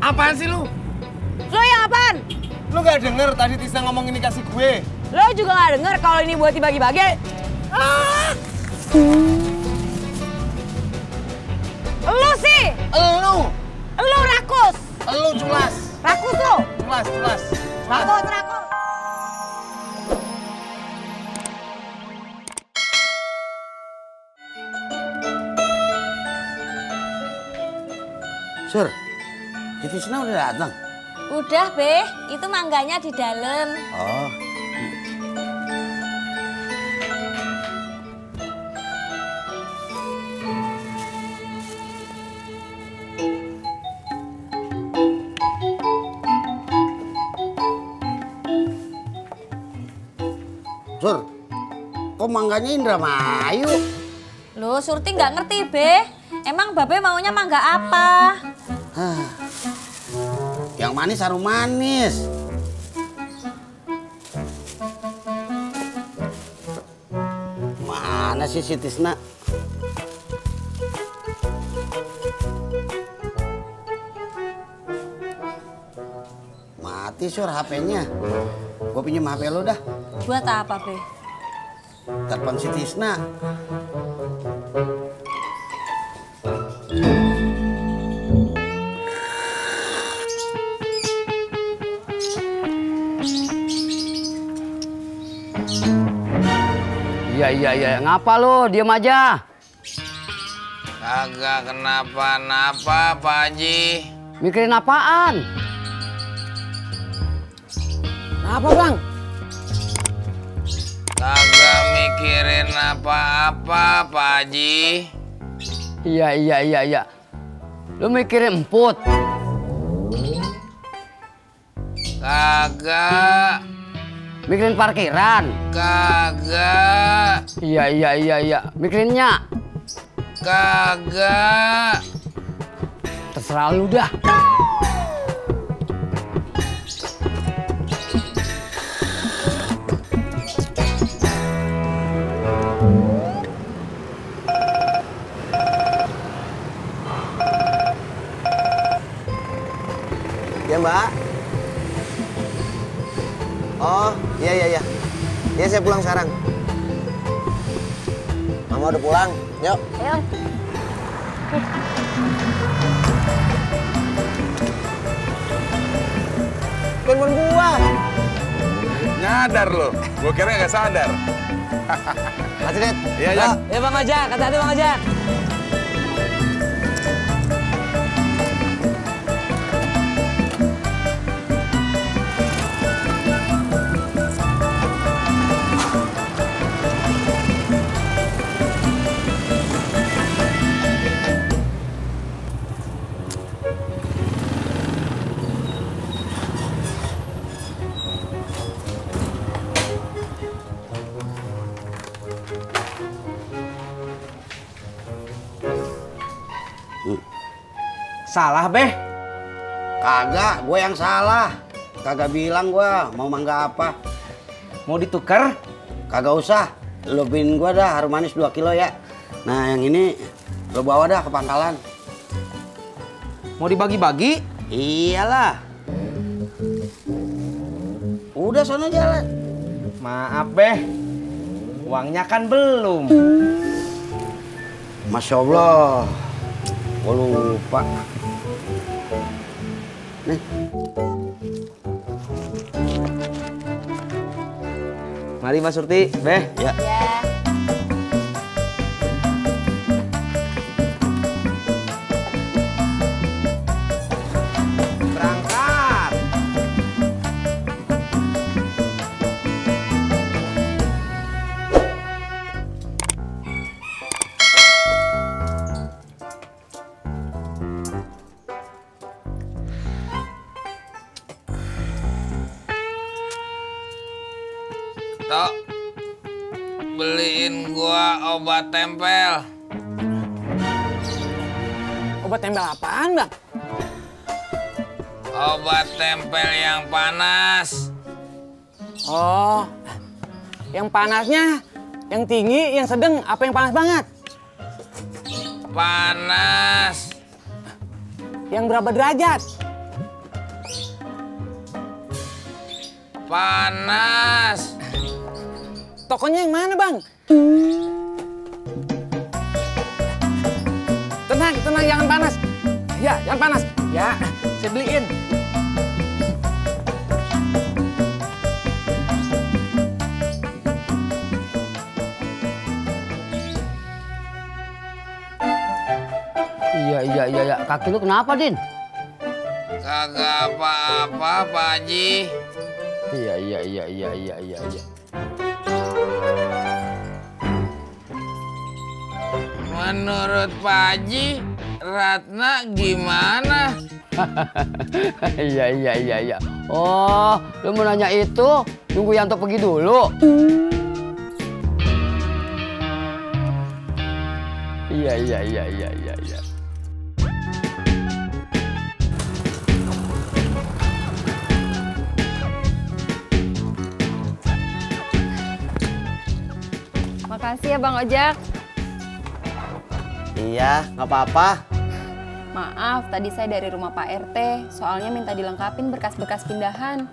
Apaan sih lu? Lo yang apaan? Lu gak denger tadi Tisna ngomong ini kasih gue? Lo juga gak denger kalau ini buat dibagi-bagi? Lu sih! Lu rakus! Lu culas! Rakus lo! Culas! Rakus! Sur, si Tisna udah datang? Udah, Be. Itu mangganya di dalam. Oh. Sur, kok mangganya Indramayu? Loh, Surti nggak ngerti, Be. Emang Babe maunya mangga apa? Yang manis harum manis. Mana sih si Tisna? Mati Sur HP-nya. Gue pinjem HP lo dah. Buat apa, Be? Telepon si Tisna. Iya. Ngapa lu? Diem aja. Kagak kenapa-napa, Pak Haji. Mikirin apaan? Apa, Bang? Kagak mikirin apa-apa, Pak Haji. Iya. Lu mikirin emput? Kagak. Mikirin parkiran? Kagak. Iya. Mikirinnya? Kagak. Terserah lu dah. Ya, Mbak. Oh, iya. Ya, saya pulang sekarang. Mama udah pulang. Yuk. Ayo. Telepon gua. Nyadar lo, gua kira nggak sadar. Masih, Det. Iya, Jan. Ya Bang Ojak, hati-hati Bang Ojak. Salah, Beh. Kagak, gue yang salah. Kagak bilang gue mau mangga apa. Mau ditukar? Kagak usah. Lo beliin gue dah harum manis 2 kilo ya. Nah yang ini lo bawa dah ke pangkalan. Mau dibagi-bagi? Iyalah. Udah sono jalan. Maaf, Beh. Uangnya kan belum. Masya Allah. Gue lupa. Nih. Mari Mas Surti, Beh. Ya. Berangkat. Tok, beliin gua obat tempel. Obat tempel apaan, Bang? Obat tempel yang panas. Oh, yang panasnya, yang tinggi, yang sedang, apa yang panas banget? Panas. Yang berapa derajat? Panas. Tokonya yang mana, Bang? Tenang, tenang, jangan panas. Ya, jangan panas. Ya, saya beliin. Iya. Kaki lu kenapa, Din? Kagak apa-apa, Pak Haji. Iya. Menurut Pak Haji, Ratna gimana? Iya. Oh, lu mau nanya itu? Nunggu Yanto pergi dulu. Iya. Makasih ya Bang Ojak. Iya, nggak apa-apa. Maaf, tadi saya dari rumah Pak RT. Soalnya minta dilengkapin berkas-berkas pindahan.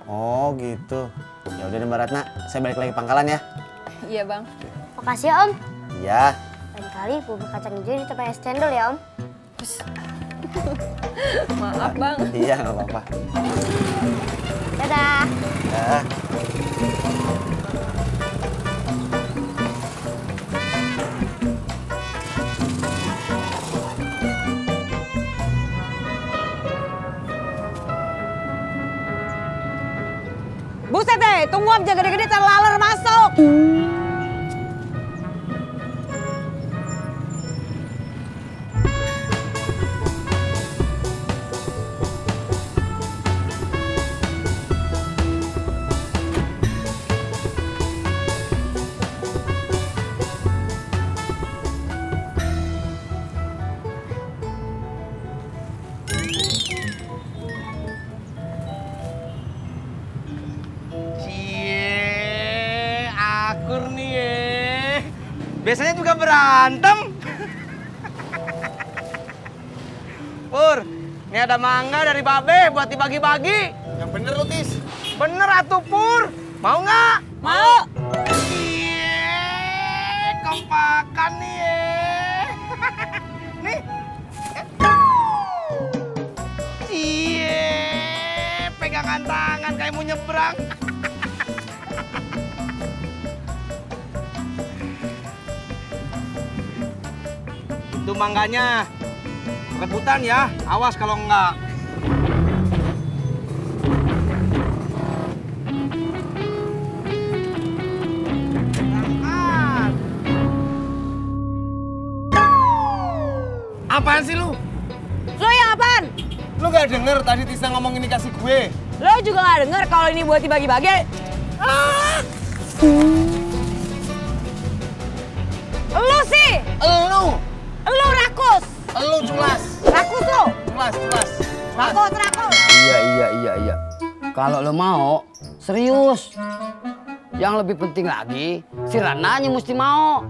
Oh gitu. Ya udah Mbak Ratna, saya balik lagi ke pangkalan ya. Iya Bang. Makasih ya Om. Iya. Lain kali bubur kacang hijau di tempat es cendol ya Om. Maaf Bang. Iya, nggak apa-apa. Dadah. Ya. Buset deh, tunggu aja gede-gede terlaler masuk. Akur nih ya. Biasanya juga berantem. Pur, ini ada mangga dari Babe buat dibagi-bagi. Yang bener lu, Tis. Bener atuh, Pur. Mau nggak? Mau. Kompakan nih ya. Nih. Pegangan tangan kayak mau nyebrang. Itu mangganya. Rebutan ya, awas kalau enggak. Berangkat. Apaan sih lu? Lo yang apaan? Lu gak denger tadi Tisna ngomong ini kasih gue? Lo juga gak denger kalau ini buat dibagi-bagi? Lu sih! Lu rakus! Lu culas! Rakus lu! Culas! Rakus! Iya. Kalau lo mau, serius. Yang lebih penting lagi, si Rananya mesti mau.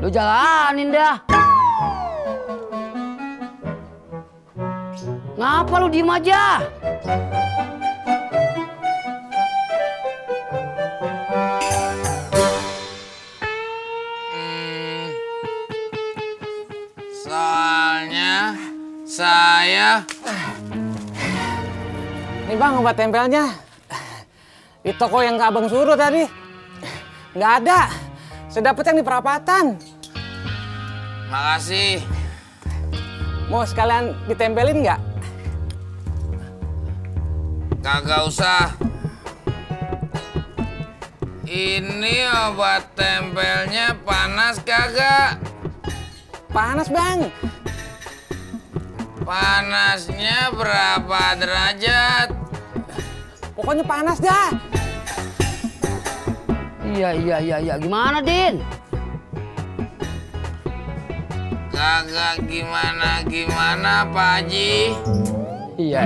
Lo jalanin dah. Ngapa lu diem aja? Soalnya saya... Nih Bang, obat tempelnya. Di toko yang abang suruh tadi. Nggak ada. Saya dapet yang di perapatan. Makasih. Mau sekalian ditempelin nggak? Kagak usah. Ini obat tempelnya panas kagak? Panas Bang. Panasnya berapa derajat? Pokoknya panas dah. Iya. Gimana, Din? Kagak gimana-gimana, Pak Haji. Iya.